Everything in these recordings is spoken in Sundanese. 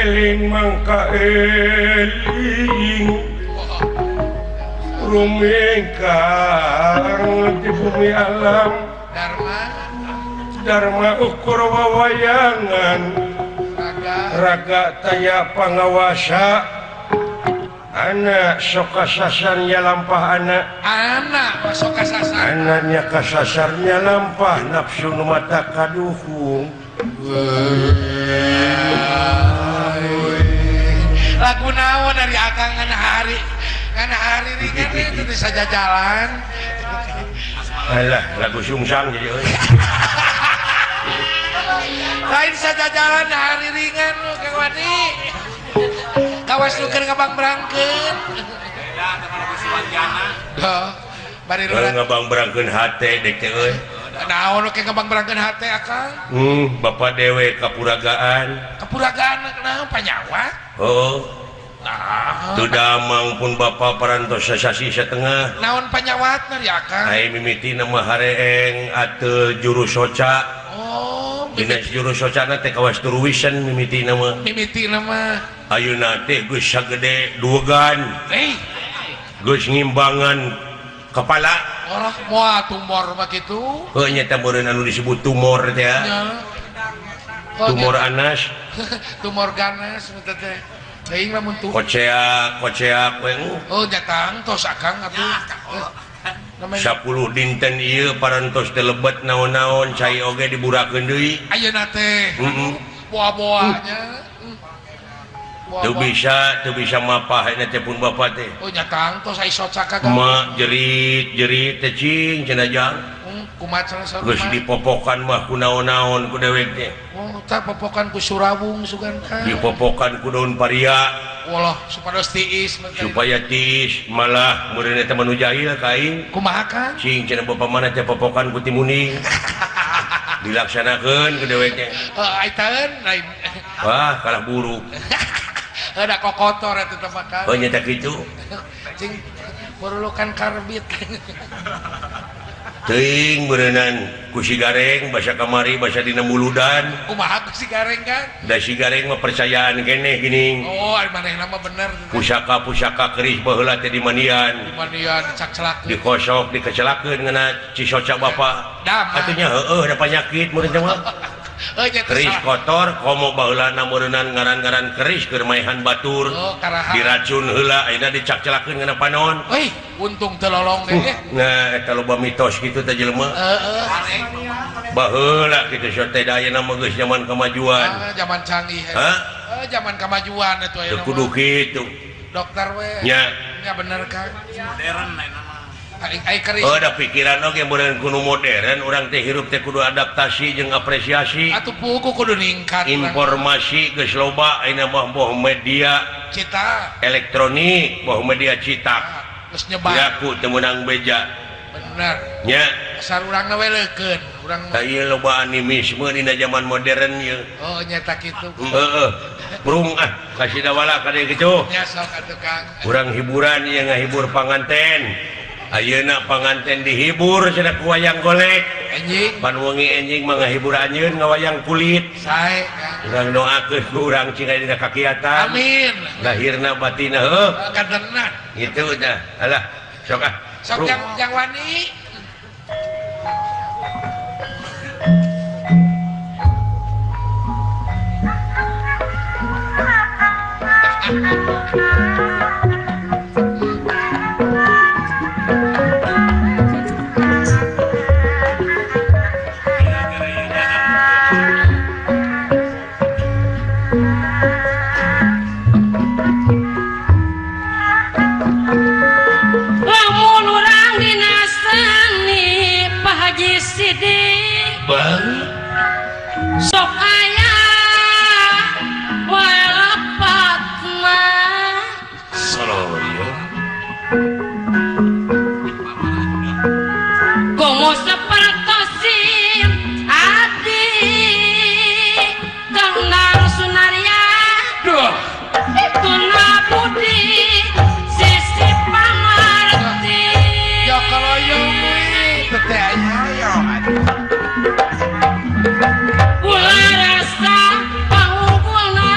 Eling mangka eling rumingkang di bumi alam Dharma Dharma ukur wawayangan raga taya pangawasa anak sok kasasarnya lampah anak anak sok kasasar anaknya kasasarnya lampah nafsu nu mata kaduhung. Lagu naon dari akang ngan hari ringan itu bisa jalan. Alah lagu sungsang jadi euy. Lain saja jalan hari ringan lu Kang Wani. Kawas lu keur ngabang berangkeun. Beda sama lagu Siwanjana. Heuh. Bari lurah ngabang berangkeun hate dek teh euy. Naon nu ngabang berangkeun hate akang? Bapak dewe kapuragaan. Kapuragaan naon panyawa? Heeh. Nah. Teu damang pun bapak parantos sasasi satengah. Naon panyawatna ya akang? Ai mimiti nama hareeng ateu juru soca. Oh, dina juru socana teh kawas turuwisan mimiti nama. Mimiti nama. Ayeuna teh geus sagede duegan. Geus ngimbangan kepala. Orang moal tumor mah kitu. Heuh nya teh meureun anu disebut tumor teh ya. Tumor anas. Tumor ganas teh teh. Teuing lamun tu. Koceak, koceak we. Oh nya tangtos akang atuh. 10 dinten ieu parantos teh lebet naon-naon cai oge diburakeun deui. Ayeuna teh. Heeh. Boa-boanya. Teu bisa mapah eta teh pun bapa teh. Oh nya tangtos ai soca ka. Ma jerit-jerit teh cing cenah jang. Kumaha cenah saur. Geus dipopokan mah ku naon-naon ku dewek teh. Oh tah popokan ku surawung sugan ka. Dipopokan ku daun paria. Walah supados tiis supaya tiis malah meureun eta mah nu jahil ka aing. Kumaha ka? Cing cenah bapa mana teh popokan ku timuning. Dilaksanakeun ku dewek teh. Heuh ai taeun lain. Wah kalah buruk. Ada kokotor eta teh mah kan. Oh nya teh kitu. Cing perlukan karbit. Teuing beureunan ku si Gareng basa kamari basa dina muludan. Kumaha ku si Gareng kan? Da si Gareng mah percayaan keneh geuning. Oh, ari manehna mah bener. Pusaka-pusaka keris baheula teh dimandian. Dimandian dicakcelakeun. Dikosok dikecelakeun ngena cisoca bapa. Atuh nya heueuh da panyakit meureun teh mah. Keris kotor komo baheulana meureunnan ngaran-ngaran keris keur maehan batur. Oh, diracun heula ayeuna dicakcelakeun ngena panon. Euy, untung teu lolong deh. Nah, eta loba mitos kitu teh jelema. Heeh. Baheula kitu sok teh da ayeuna mah geus zaman kemajuan. Zaman canggih. Hah? Zaman kemajuan atuh ayeuna. Teu kudu kitu. Dokter we. Nya. Nya bener Kang. Modern ayeuna mah. Oh, da pikiran oge meureun kudu modern urang teh hirup teh kudu adaptasi jeung apresiasi. Atuh puguh kudu ningkat. Informasi geus loba ayeuna mah boh media cetak elektronik, boh media cetak. Geus nyebar. Yaku teu meunang beja. Bener. Nya. Asal urang we leukeun, urang. Tah ieu loba animisme dina zaman modern ieu. Oh, nya ta kitu. Heeh. Prung ah kasih dawala ka dieu kitu. Nya sok atuh Kang. Urang hiburan ieu ngahibur panganten. Ayeuna panganten dihibur cenah ku wayang golek. Enjing. Pan wengi enjing mah ngahibur anjeun ngawayang kulit. Sae Kang. Urang doakeun ku urang cing aya dina kakiatan. Amin. Lahirna batinna heuh. Kadenna. Kitu dah. Alah, sok ah. Sok jang wani. Lamun urang dina seni Pak Haji Sidik sok aya wae lepatna. Soloyo komo sapertosim adi Kang Nang Sunarya Tuna Budi sisi pamarti. Ya kalau kuwi teh aya. Ulah rasa pangunggulna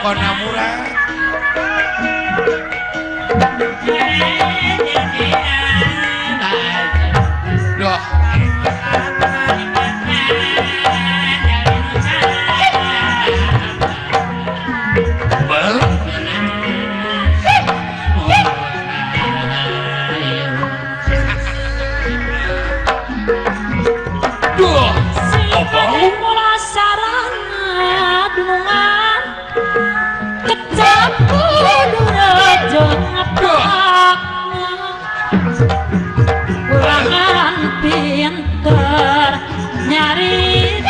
Songkona murah. Duh. Bel. Duh. Obong. Pinter nyari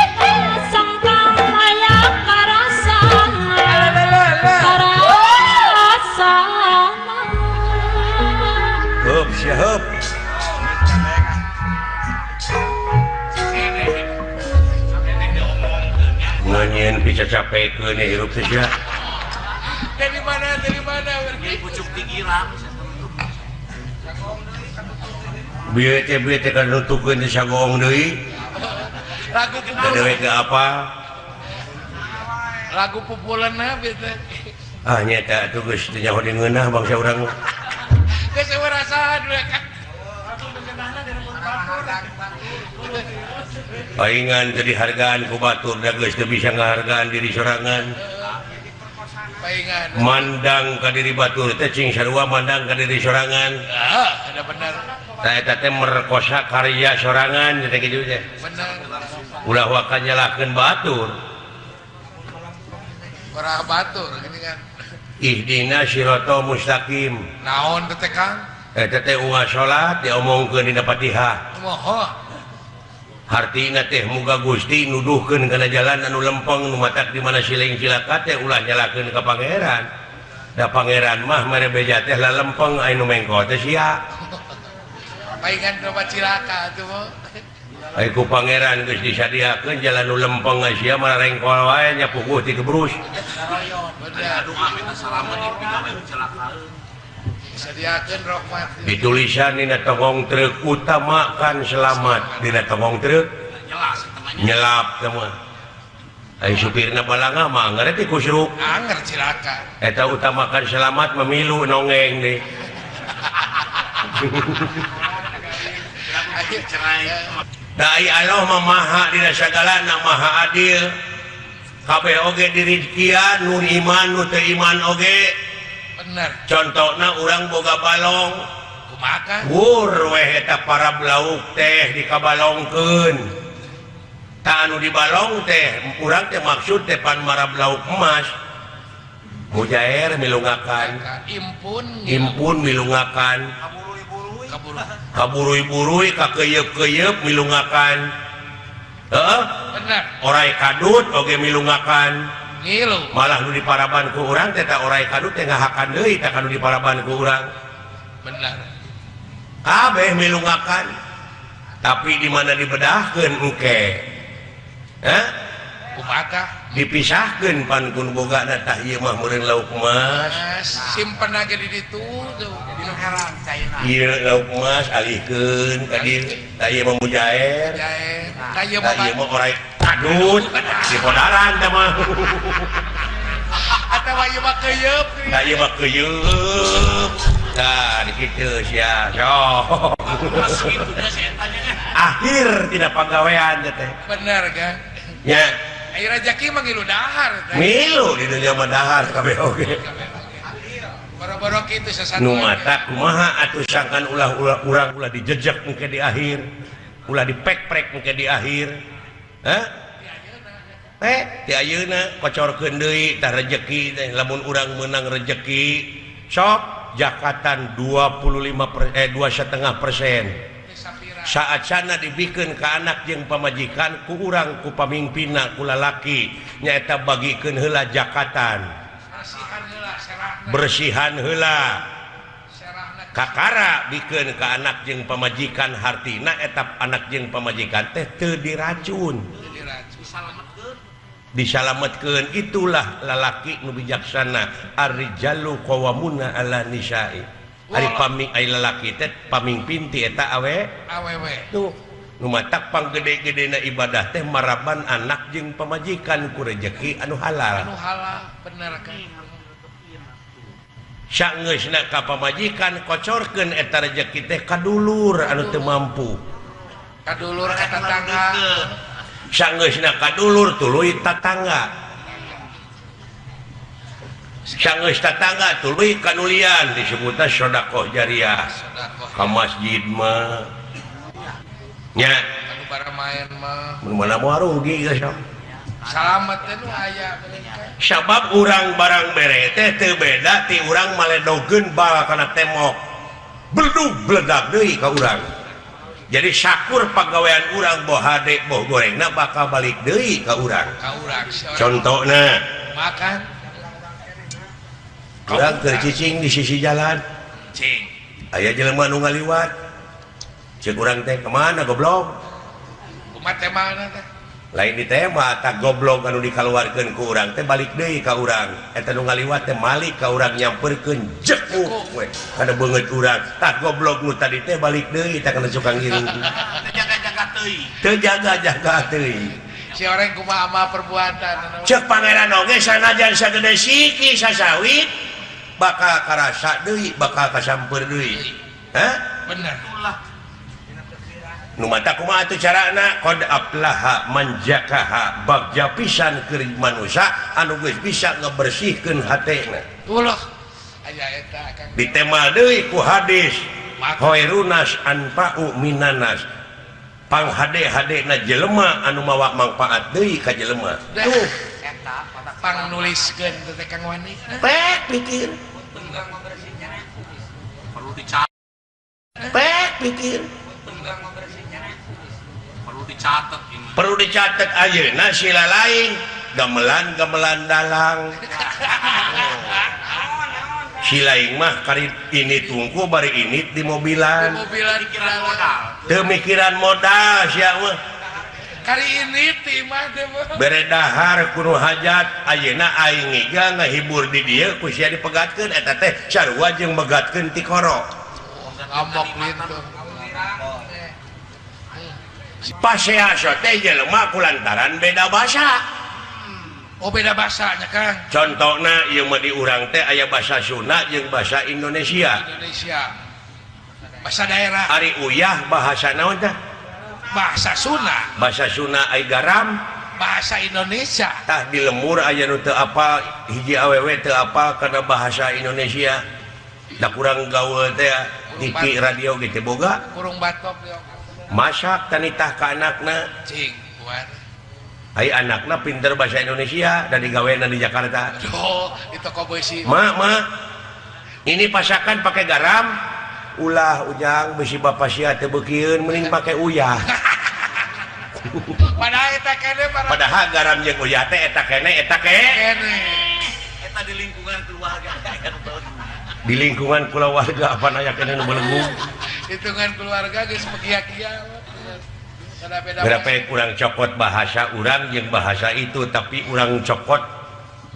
sangkang maya karasana karasana. Hup siap. Nganyen bisa capek ke nih hirup teh sia. Dari mana pucuk dikira. Bieu teh kan nutukeun teh sagoong deui. Lagu dewe teh apa? Lagu pupulanna bieu teh. Ah nya teh atuh geus teu nyaho di ngeunah bangsa urang. Geus eueuh rasaan we kan. Paingan teu dihargaan ku batur da geus teu bisa ngahargaan diri sorangan. Paingan. Mandang ka diri batur teh cing sarua mandang ka diri sorangan. Ah, ada bener. Tah eta teh merkosa karya sorangan teh kitu teh. Bener. Ulah waka nyalahkeun batur. Ora batur gini kan. Ihdina siratal mustaqim. Naon teh Kang? Eta teh unggal salat diomongkeun dina Fatihah. Moho. Hartina teh muga Gusti nuduhkeun kana jalan anu lempeng nu matak di mana siling cilaka teh ulah nyalahkeun ka pangeran. Da pangeran mah mere beja teh lalempeng anu mengko teh sia. Paingan loba cilaka atuh mah. Ai ku pangeran geus disadiakeun jalan nu lempeng sia mah rengkol wae nya puguh ti gebrus. Disadiakeun rahmat. Ditulisan dina tongong truk utamakan selamat dina tongong truk nyelap teh mah. Ai supirna balanga mah anger teh kusruk. Anger cilaka. Eta utamakan selamat memilu nongeng deui. Dai Allah mah maha dina sagalana maha adil. Kabeh oge dirizkian nu iman nu teu iman oge. Bener. Contona urang boga balong. Kumaha? Wur weh eta para lauk teh dikabalongkeun. Tah anu dibalong teh urang teh maksud teh pan marab lauk emas. Mujair milungakan. Impun. Impun milungakan. Kaburui-burui kakeyeup-keyeup milungakan. Heeh. Bener. Orai kadut oge milungakan. Ngilu. Malah nu diparaban ku urang teh ta orai kadut teh ngahakan deui tah kanu diparaban ku urang. Bener. Kabeh milungakan. Tapi di mana dibedahkeun engke? Hah? Kumaha? Dipisahkeun pan kun bogana tah ieu mah meureun lauk emas. Simpen age di ditu tuh. Ieu lauk emas alihkeun ka dieu. Tah ieu mah mujair. Tah ieu mah orai kadut di podaran tah mah. Atawa ieu mah keuyeub. Tah ieu mah keuyeub. Tah di kitu sia. Sok. Akhir tidak pagawean teh. Bener kan? Nya. Ai rejeki mah ngilu dahar. Milu di dunya mah dahar kabeh oge. Boro-boro kitu sasatuan. Nu mata kumaha atuh sangkan ulah-ulah urang ulah dijejek engke di akhir. Ulah dipek-prek engke di akhir. Hah? Ti ayeuna kocorkeun deui tah rejeki teh lamun urang meunang rejeki sok jakatan 2,5%. Saat sana dibikeun ka anak jeung pamajikan ku urang ku pamimpinna ku lalaki nyaeta bagikeun heula jakatan bersihan heula kakara bikeun ka anak jeung pamajikan hartina eta anak jeung pamajikan teh teu diracun disalametkeun. Itulah lalaki nu bijaksana. Ar-rijalu qawwamuna 'ala nisa'i. Ari paming ai lalaki teh pamingpin ti eta awe awewe. Tuh Nu matak panggede-gedena ibadah teh maraban anak jeung pamajikan ku rejeki anu halal. Anu halal bener kan. Sangeusna ka pamajikan kocorkeun eta rejeki teh ka dulur anu teu mampu. Ka dulur ka tetangga. Sangeusna ka dulur tuluy tatangga. Sangeus tatangga tuluy kanulian disebutna sedekah jariah. Ka masjid mah nya anu baramaen mah mun mana moal rugi geus sok. Salamet teh nu aya sabab urang barang bere teh teu beda ti urang maledogeun bal kana tembok. Beldug bledag deui ka urang. Jadi syakur pagawean urang boh hade boh gorengna bakal balik deui ka urang. Ka urang contohna makan urang keur cicing di sisi jalan. Cing. Aya jelema nu ngaliwat. Cek urang teh kemana goblok? Kumaha temana teh? Lain di tema tak goblok anu dikaluarkeun ku urang teh balik deui ka urang. Eta nu ngaliwat teh malik ka urang nyamperkeun jekuk we kana beungeut urang. Tah goblok nu tadi teh balik deui tah kana cukang ngiring. Teu jaga-jaga teuing. Teu jaga-jaga teuing. Si orang kumaha amal perbuatan. Cek pangeran oge sanajan sagede siki sasawit bakal karasa deui, bakal kasamper deui. Hah? Bener. Nu mata kumaha atuh carana qad aflaha man zakaha bagja pisan keur manusia anu geus bisa ngebersihkeun hatena. Ulah aya eta Kang. Ditemal deui ku hadis khairunas anfa'u minanas. Panghade-hadena jelema anu mawa mangfaat deui ka jelema. Tuh eta pangnuliskeun teh Kang Wani. Pek pikir. Perlu dicatat. Pek pikir. Perlu dicatat ini. Perlu dicatat ayeuna sila lain gamelan-gamelan dalang. Sila lain mah kari ini tungku bari ini di mobilan. Di mobilan mikiran modal. Teu mikiran modal sia mah. Kari ini ti mah teh mah. Bere dahar kudu hajat ayeuna aing ngiga ngahibur di dieu ku sia dipegatkeun eta teh sarua jeung megatkeun ti koro. Ngamok gitu. Pasea teh jelema kulantaran beda bahasa. Oh beda bahasanya Kang. Contohna ieu mah di urang teh aya bahasa Sunda jeung bahasa Indonesia. Indonesia. Bahasa daerah. Ari uyah bahasa naon tah? Bahasa Sunda. Bahasa Sunda ai garam bahasa Indonesia. Tah di lemur aya nu teu apal hiji awewe teu apal kana bahasa Indonesia. Da kurang gaul teh TV radio ge teu boga. Kurung batok masak tanitah ka anakna. Cing, buat. Ai anakna pinter bahasa Indonesia dan digawena di Jakarta. Oh, di toko besi. Ma, ma. Ini pasakan pakai garam. Ulah ujang besi bapak sia teu beukieun mending pake uyah. Padahal eta kene padahal garam jeung uyah teh eta kene eta kene. Eta di lingkungan keluarga. Di lingkungan keluarga apa aya kene nu belenggu. Hitungan keluarga geus pekia-kia. Berapa yang kurang cokot bahasa urang jeung bahasa itu tapi urang cokot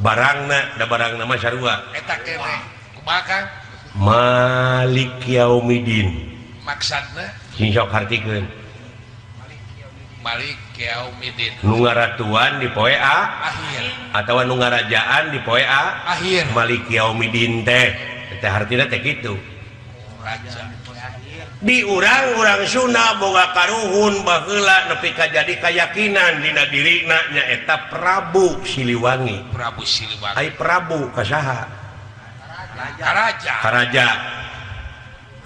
barangna da barangna mah sarua. Eta kene. Kumaha Kang? Malik Yaumidin. Maksudna? Sing sok hartikeun. Malik Yaumidin. Nu ngaratuan di poe a akhir atawa nu ngarajaan di poe a akhir. Malik Yaumidin teh teh hartina teh kitu. Raja. Di urang-urang Sunda boga karuhun baheula nepi ka jadi kayakinan dina dirina nyaeta Prabu Siliwangi. Prabu Siliwangi. Ai Prabu ka saha? Karaja. Karaja.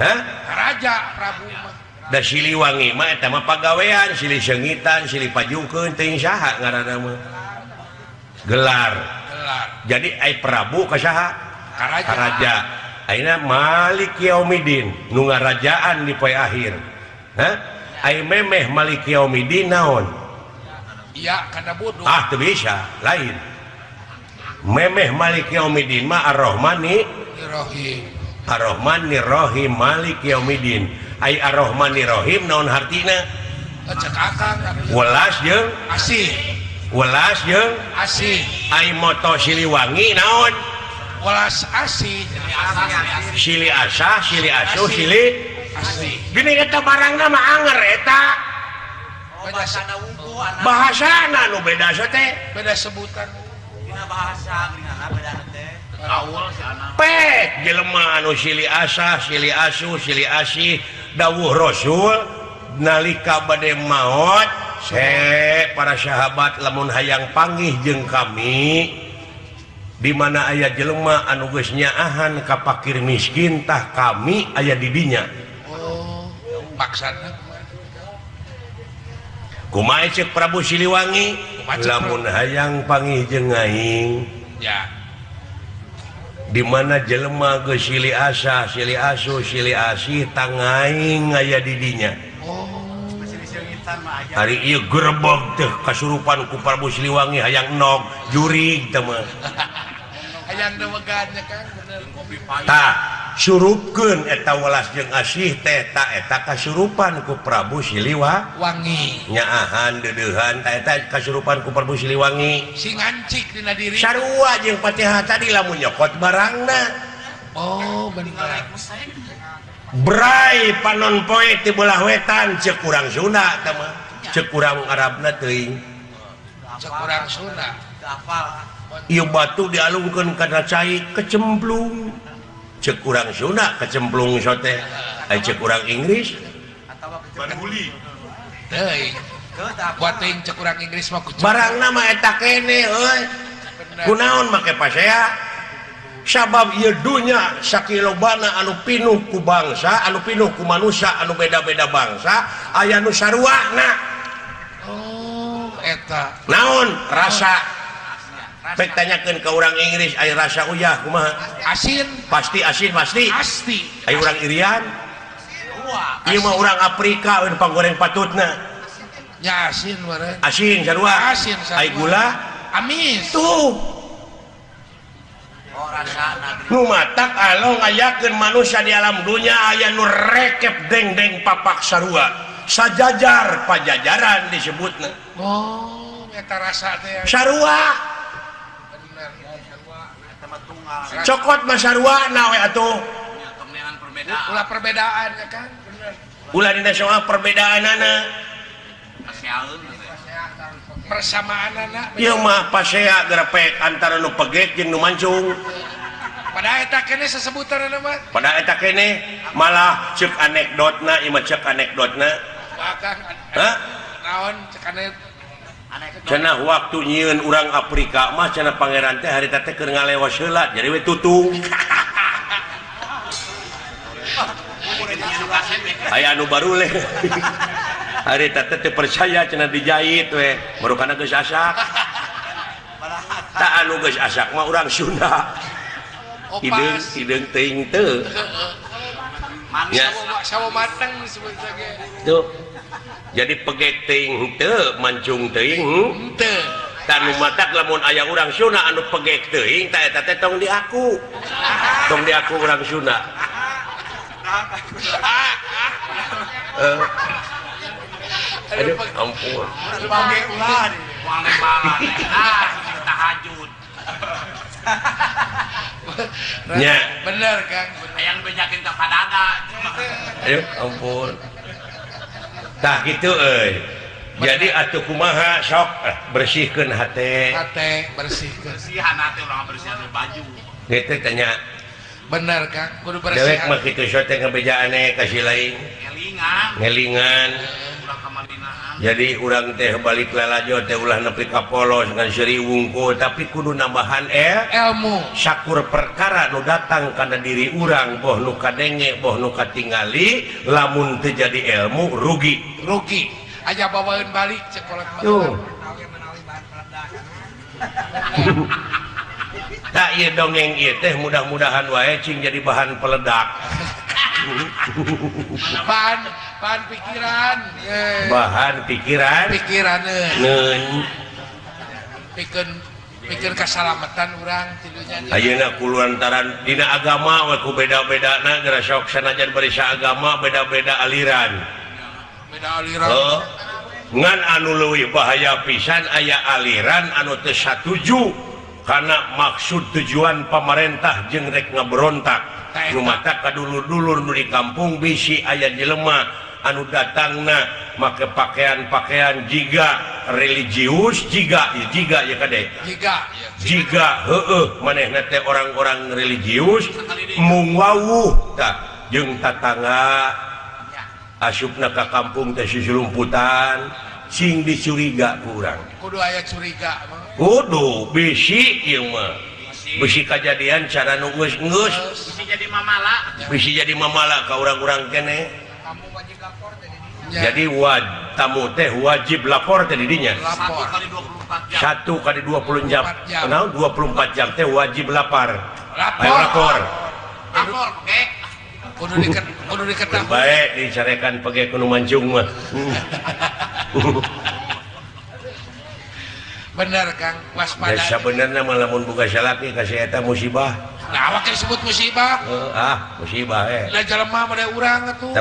Hah? Karaja Prabu mah. Da Siliwangi mah eta mah pagawean, silih seungitan, silih pajukeun teuing saha ngaranna mah. Gelar. Gelar. Jadi ai Prabu ka saha? Karaja. Karaja. Ayeuna Malik Yaumidin nu ngarajaan di poe akhir. Hah? Ai memeh Malik Yaumidin naon? Iya, kana bodoh. Ah, teu bisa, lain. Memeh Malik Yaumidin mah Ar-Rahmani Rahim. Ar-Rahmani Rahim Malik Yaumidin. Ai Ar-Rahmani Rahim naon hartina? Cek akang. Welas jeung asih. Welas jeung asih. Ai moto Siliwangi naon? Welas asih. Sili asah, sili asuh, sili asih. Gini eta barangna mah anger eta. Bahasana wungkul anak. Bahasana nu beda teh. Beda sebutan. Dina bahasa geuningan beda teh. Gaul si anak. Pek jelema anu silih asah, silih asuh, silih asih dawuh Rasul nalika bade maot se para sahabat lamun hayang panggih jeung kami di mana aya jelema anu geus nyaahan ka pakir miskin tah kami aya di dinya. Oh, maksana kumaha ceuk Prabu Siliwangi lamun hayang panggih jeung aing ya di mana jelema geus silih asah, silih asuh, silih asih tangaing aya di dinya. Oh, hari ieu gerebeg teh kasurupan ku Prabu Siliwangi hayang nog jurig teh mah. Hayang dewegan nya Kang bener. Tah surupkeun eta welas jeung asih teh ta eta kasurupan ku Prabu Siliwangi. Nyaahan deudeuhan ta eta kasurupan ku Prabu Siliwangi. Sing ancik dina diri. Sarua jeung Fatihah tadi lamun nyokot barangna. Oh, bener. Bray panon poe ti belah wetan ceuk urang Sunda teh mah. Ceuk urang Arabna teuing. Ceuk urang Sunda. Teu hafal. Ieu batu dialungkeun kana cai kecemplung. Ceuk urang Sunda kecemplung sote. Ai ceuk urang Inggris atawa kecemplung. Teuing. Buat teuing ceuk urang Inggris mah kucing. Barangna mah eta kene euy. Kunaon make pasea? Sabab ieu dunya sakilobana anu pinuh ku bangsa, anu pinuh ku manusia, anu beda-beda bangsa, aya nu saruana. Oh, eta. Naon rasa? Pek tanyakeun ka urang Inggris aya rasa uyah kumaha? Asin. Pasti asin pasti. Pasti. Aya urang Irian. Ieu mah urang Afrika we panggoreng patutna. Nya asin meureun. Asin sarua. Asin sarua. Ai gula amis. Tuh. Oh, rasa nu matak alo ngayakeun manusia di alam dunya aya nu rekep dengdeng papak sarua. Sajajar pajajaran disebutna. Oh, eta rasa teh. Sarua. Cokot mah sarua na we atuh. Ulah perbedaan ya kan? Bener. Ulah dina soal perbedaanana. Persamaanana. Ieu mah pasea gerepek antara nu pegek jeung nu mancung. Pada eta keneh sesebutanna mah. Pada eta keneh malah ceuk anekdotna, ieu mah ceuk anekdotna. Bakang. Hah? Naon ceuk anekdot? Cenah waktu nyieun urang Afrika mah cenah pangeran teh harita teh keur ngalewas heula jadi we tutung. Aya anu baruleh. Harita teh teu percaya cenah dijahit we, marukana geus asak. Tah anu geus asak mah urang Sunda. Hideung hideung teuing teu. Ya. Sawo mateng disebut ge. Tuh. Jadi pegek teuing henteu, mancung teuing henteu. Tah nu matak lamun aya urang Sunda anu pegek teuing tah eta teh tong diaku. Tong diaku urang Sunda. Aduh, ampun. Ulah ah, tahajud. Nya. Bener, Kang. Hayang bejakeun ka padada. Aduh, ampun. Tah kitu euy. Jadi atuh kumaha sok bersihkeun hate. Hate bersihkeun. Bersihan hate urang bersihan baju. Kitu tanya. Bener Kang, kudu bersihan. Dewek mah kitu sok teh ngabejaane ka si lain. Ngelingan. Ngelingan. Urang ka Madinaan. Jadi urang teh balik lalajo teh ulah nepi ka polos ngan seuri wungkul tapi kudu nambahan ilmu. Sakur perkara nu datang kana diri urang boh nu kadenge boh nu katingali lamun teu jadi ilmu rugi. Rugi. Aja bawaeun balik cek kolot mah. Tuh. Tak ieu dongeng ieu teh mudah-mudahan wae cing jadi bahan peledak. Bahan pikiran. Bahan pikiran. Pikiran neun. Pikeun kasalamatan urang tidunya. Ayeuna kulantaran dina agama we ku beda-bedana geura sok sanajan bari saagama beda-beda aliran. Beda aliran. Oh. Ngan anu leuwih bahaya pisan aya aliran anu teu satuju karena maksud tujuan pamarentah jeung rek ngaberontak. Nu mata kadulur-dulur nu di kampung bisi aya jelema anu datangna make pakaian-pakaian jiga religius jiga jiga ya kade jiga jiga heueuh manehna teh orang-orang religius mung wawuh tah jeung tatangga asupna ka kampung teh susulumputan sing dicuriga ku urang kudu aya curiga kudu bisi ieu mah bisi kajadian cara nu geus-geus bisi jadi mamala bisi jadi mamala ka urang-urang keneh. Jadi tamu teh wajib lapor teh di dinya. 1 kali 24 jam. Naon 24 jam teh wajib lapar. Ayo lapor. Lapor pege. Kudu diketahui. Baik dicarekan pege kudu mancung mah. Bener Kang, waspada. Ya sabenerna mah lamun boga salaki ka si eta musibah. Nah, awak disebut musibah. Musibah eh. Lah jelema mah urang atuh.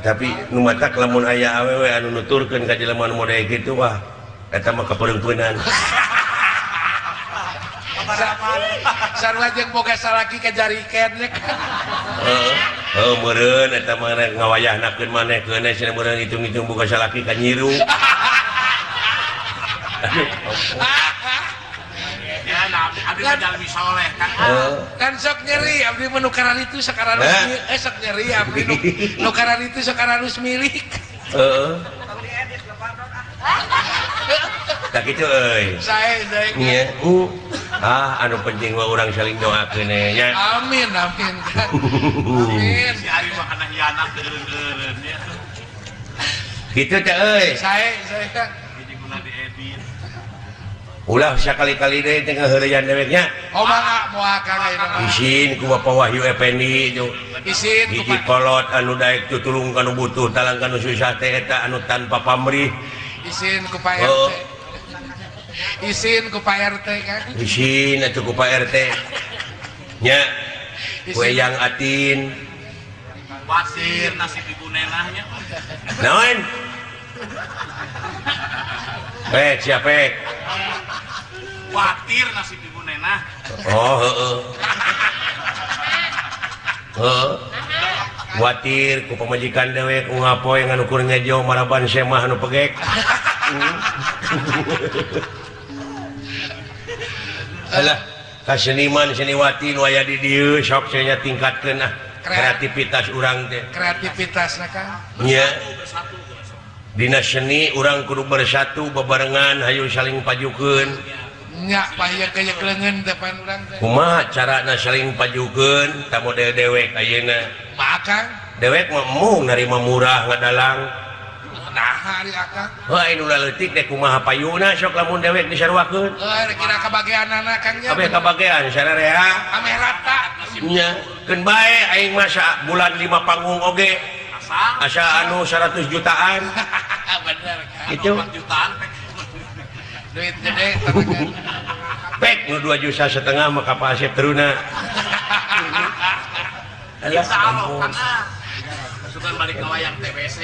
Tapi nu matak lamun aya awewe anu nuturkeun ka jelema nu model kitu wah eta mah kapeungpeunan. Sarua jeung boga salaki ka jariken nya. Heuh, meureun eta mah rek ngawayahnakeun maneh keun cenah meureun hitung-hitung boga salaki ka nyiru. Ya, abdi mah jalmi soleh Kang. Kan sok nyeri abdi mah nu kararitu sakararus sok nyeri abdi nu kararitu sakararus milik. Heeh. Tah kitu euy. Sae sae. Nya. Anu penting mah urang saling doakeun nya. Amin amin. Amin. Si ari mah kana hianat eureun-eureun nya. Kitu teh euy. Sae sae Kang. Jadi guna diedit. Ulah sakali-kali deui teh ngaheureyan deweknya. Oh mangga moal Kang ayeuna. Isin ku Bapak Wahyu Effendi itu. Isin ku hiji kolot anu daek tutulung kanu butuh talang kanu susah teh eta anu tanpa pamrih. Isin ku Pak RT. Isin ku Pak RT Kang. Isin atuh ku Pak RT. Nya. Kue yang atin. Wasir nasib ibu nenahnya. Naon? Pek siapa pek? Khawatir nasib ibu nenah. Oh heeh. Heeh. Khawatir ku pamajikan dewek ngapoe ngan ukur ngejo maraban semah anu pegek. Alah, ka seniman seniwati nu aya di dieu sok cenah tingkatkeun ah kreativitas urang teh. Kreativitasna Kang. Nya. Dina seni urang kudu bersatu bebarengan hayu saling pajukeun. Nya paya kaya leungeun teh pan urang teh. Kumaha carana saling pajukeun ta model dewek ayeuna? Kumaha Kang? Dewek mah embung narima murah ngadalang. Naha ari akang? Heuh anu leutik teh kumaha payuna sok lamun dewek disaruakeun. Heuh kira kabageanana Kang nya. Kabeh kabagean sararea. Ameh rata. Nya keun bae aing mah bulan 5 panggung oge. Asa anu 100 jutaan. Bener Kang. Itu 4 jutaan pek. Duit gede tenaga. Pek nu 2,5 juta mah ka Pak Asep teruna. Alah ampun. Sugan balik ngawayang TBC.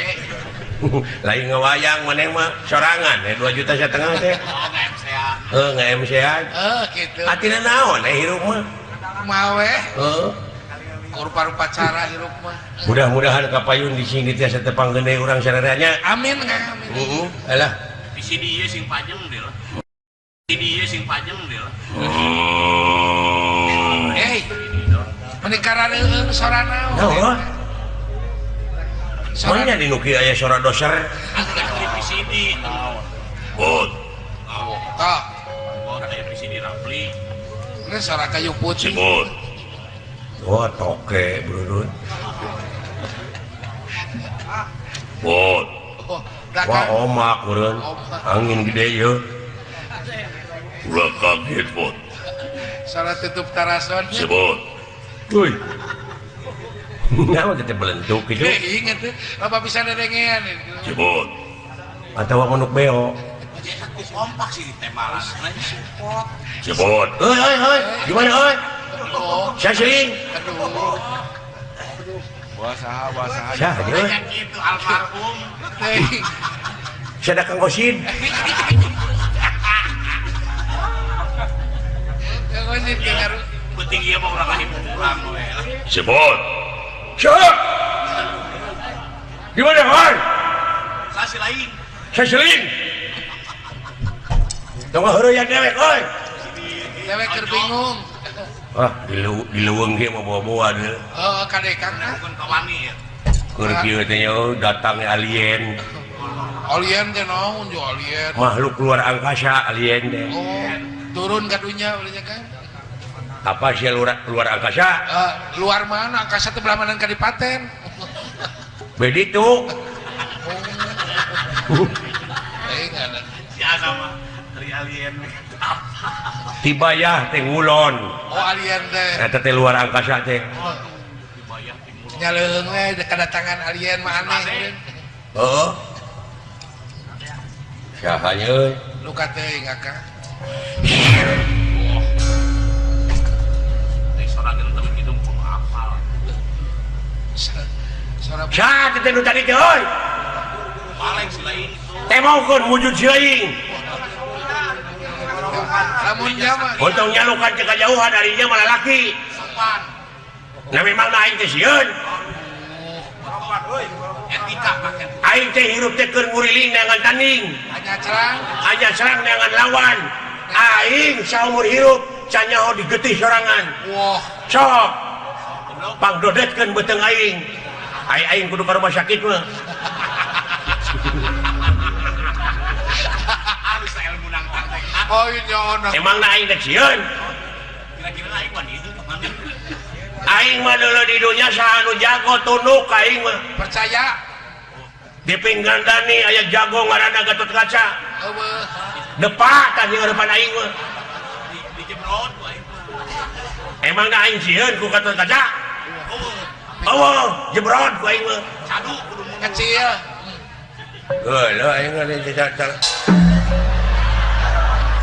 Lain ngawayang maneh mah sorangan 2,5 juta teh. Oh, nge-MC-an. Heuh, nge-MC-an. Heuh kitu. Atina naon hirup mah? Kumaha we? Heuh. Rupa-rupa cara hirup mah. Mudah-mudahan kapayun di sini tiasa tepang gede urang sararea. Amin Kang, amin. Heeh, alah. Di sini ieu sing pajeng deui. Di dieu sing pajeng deui. Hei. Meni karareueung sora naon? Naon? Mana di nu kieu aya sora doser? Di VCD. Bot. Tah. Bot aya VCD Rapli. Ini sora kayu putih. Bot. Oh, toke, bro. Bot. Wah, omak, bro. Angin gede ya. Ulah kaget, bot. Salah tutup tarason. Sebot. Woi. Nah, tetep belentuk gitu. Ingat tuh, apa bisa dedengean itu. Sebot. Atau manuk beo. Aku kompak sih di temalan. Support. Sebot. Oi, oi, oi. Gimana, oi? Saya sering. Aduh. Wah, saha, wah, saha. Saha, banyak gitu almarhum. Saya ada Kang Osin. Kang Osin kengaruh. Penting ieu mah urang ngahibur urang we. Sebot. Siap. Di mana, hoi? Sasilain. Sasilain. Tong heureuyang dewek, oi. Dewek keur bingung. Ah, di leuweung ge mah bawa-bawa deui. Heeh, kade Kang. Bukan kawani ya. Keur kieu teh datangnya alien. Alien teh naon jo alien? Makhluk luar angkasa alien teh. Oh, turun ka dunya ulahnya kan. Apa sih luar angkasa? Luar mana? Angkasa teh belah mana kadipaten. Begitu. Oh. Si Asa mah dari alien. Tibayah teh ngulon. Oh, alien teh. Eta teh luar angkasa teh. Oh. Nyaleung we kedatangan alien mah aneh. Heeh. Saha nya euy? Luka teuing Akang. Saha teh nu tadi teh euy? Teh maukeun wujud si lain. Lamun nya mah untung nyalukan ke kajauhan ari nya mah lalaki. Nah memang aing teh sieun. Aing teh hirup teh keur nguriling neangan tanding. Hanya serang neangan lawan. Aing saumur hirup can nyaho digetih sorangan. Wah, sok pangdodetkeun beuteung aing. Aing kudu ka rumah sakit mah. Oh, iya, emang aing teh sieun. Kira-kira aing mah itu kemana? Aing mah dulu di dunya saha nu jago tunduk aing mah. Percaya. Di pinggan tani aya jago ngaranna Gatot Kaca. Eueuh. Depak tah jeung depan aing mah. Di jebrot ku aing mah. Emang aing sieun ku Gatot Kaca? Eueuh, jebrot ku aing mah. Cadu kudu kecil. Heuh, aing mah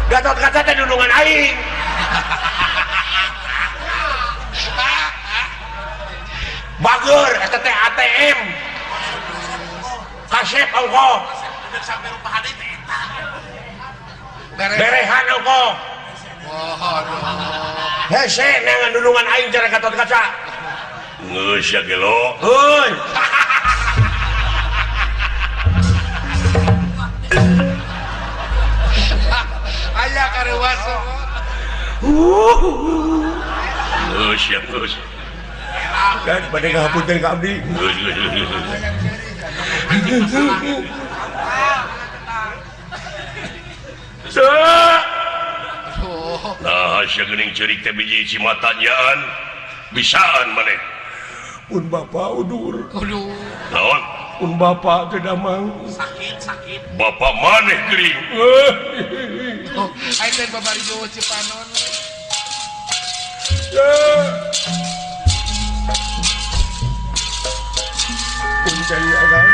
Gatot Kaca teh dulungan aing. Bager eta teh ATM. Kasep ongkoh. Berehan ongkoh. Hese neangan dulungan aing cara Gatot Kaca. Geus ya gelo. Heuy. Aya karuas. Geus ya geus. Kan bade ngahapunten ka abdi. Nah, sia geuning ceurik teh biji cimatanyaan bisaan maneh. Pun bapa udur. Aduh. Naon? Pun bapa teh damang. Sakit, sakit. Bapa maneh geuning. Oh, aing teh babari jauh Cipanon. Punten akang.